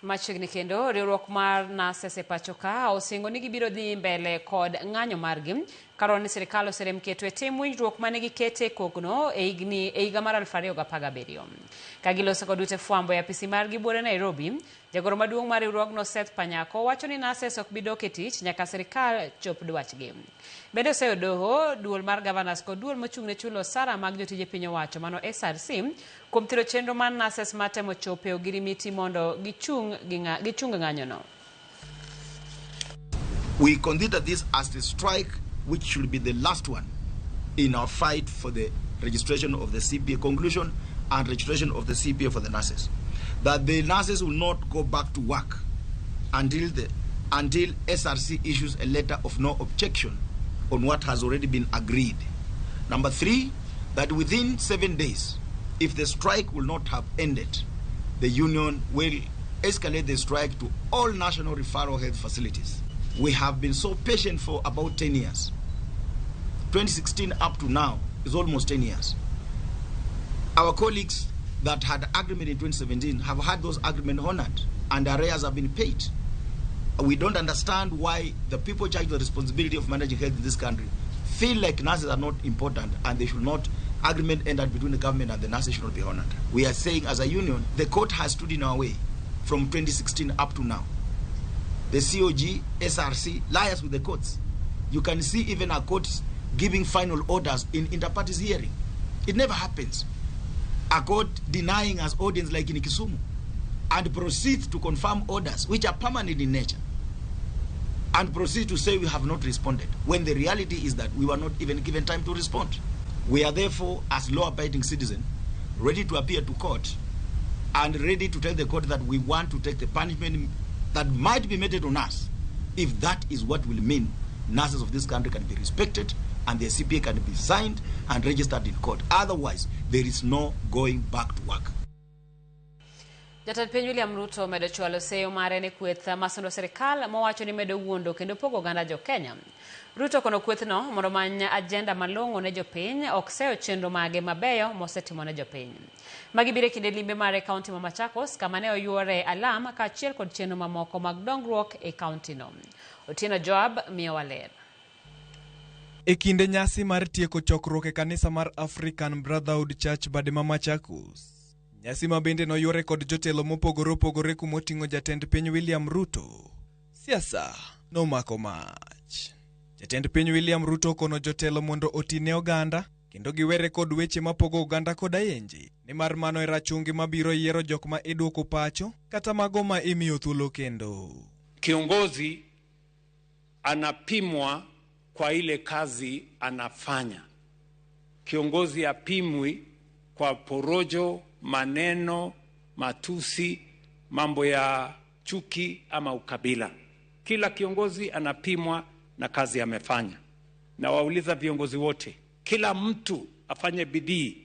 Machiegni kendo, riwruok mar Nurses e pacho ka osingo ni gibiro dhi mbele kod ng'anyo margi kaluwore ni sirikal oserem keto e tim winjruok mane gikete kogno e higni e higa mar 2017. Ka giloso kod ute fwambo e apisi margi buore Nairobi, jagoro maduong' mar riwruogno Seth Panyako wacho ni nurses ok bi dok e tich nyaka sirikal chop dwachgi. Bende oseyo doho, duol mar governors kod duol mochung' ne chulo osara mag jotije piny owacho mano SRC kuom thiro chenro mar nurses mar temo chopo e ogirimiti mondo gichung gichung ng'anyono. We consider this as the strike which should be the last one in our fight for the registration of the CPA conclusion and registration of the CPA for the nurses. That the nurses will not go back to work until SRC issues a letter of no objection on what has already been agreed. Number three, that within 7 days, if the strike will not have ended, the union will escalate the strike to all national referral health facilities. We have been so patient for about 10 years. 2016 up to now is almost 10 years. Our colleagues that had agreement in 2017 have had those agreement honored and arrears have been paid. We don't understand why the people charged with the responsibility of managing health in this country feel like nurses are not important and they should not agreement entered between the government and the nurses should not be honored. We are saying as a union, the court has stood in our way from 2016 up to now. The COG, SRC liars with the courts. You can see even our courts giving final orders in inter-parties hearing. It never happens. A court denying us audience like in Kisumu and proceeds to confirm orders which are permanent in nature and proceed to say we have not responded when the reality is that we were not even given time to respond. We are therefore, as law-abiding citizens, ready to appear to court and ready to tell the court that we want to take the punishment that might be meted on us if that is what will mean nurses of this country can be respected and their CPA can be signed and registered in court. Otherwise, there is no going back to work. Jatend piny William Ruto omedo chwalo seyo mare ne kweth masundo sirikal mowacho ni medo wuondo kendo pogo oganda jo Kenya. Ruto kono kwethno mondo omany ajenda malong'o ne jopiny ok seyo chenro mage mabeyo mosetimo ne jopiny. Magi biro e kinde limbe mare e kaunti ma Machakos kama ne oyuore alam kaachiel kod chenro mamoko mag dongruok e kaunti no. Otieno Joab miyowa ler. E kinde nyasi mar tieko chokruok e kanisa mar African Brotherhood Church bade ma Machakos. Nyasi ma bende noyuore kod jotelo mopogore opogore kumoting'o jatend piny William Ruto. Siasa nomako mach. Jatend piny William Ruto okono jotelo mondo oti ne oganda kendo giwere kod weche mapogo oganda kod ayenje nimar mano e rachungi mabiro yiero jok ma iduoko pacho kata mago ma imiyo thuolo kendo. Kiongozi anapimwa kwa ile kazi anafanya. Kiongozi apimwi kwa porojo, maneno, matusi, mambo ya chuki ama ukabila. Kila kiongozi anapimwa na kazi amefanya. Na wauliza viongozi wote, kila mtu afanye bidii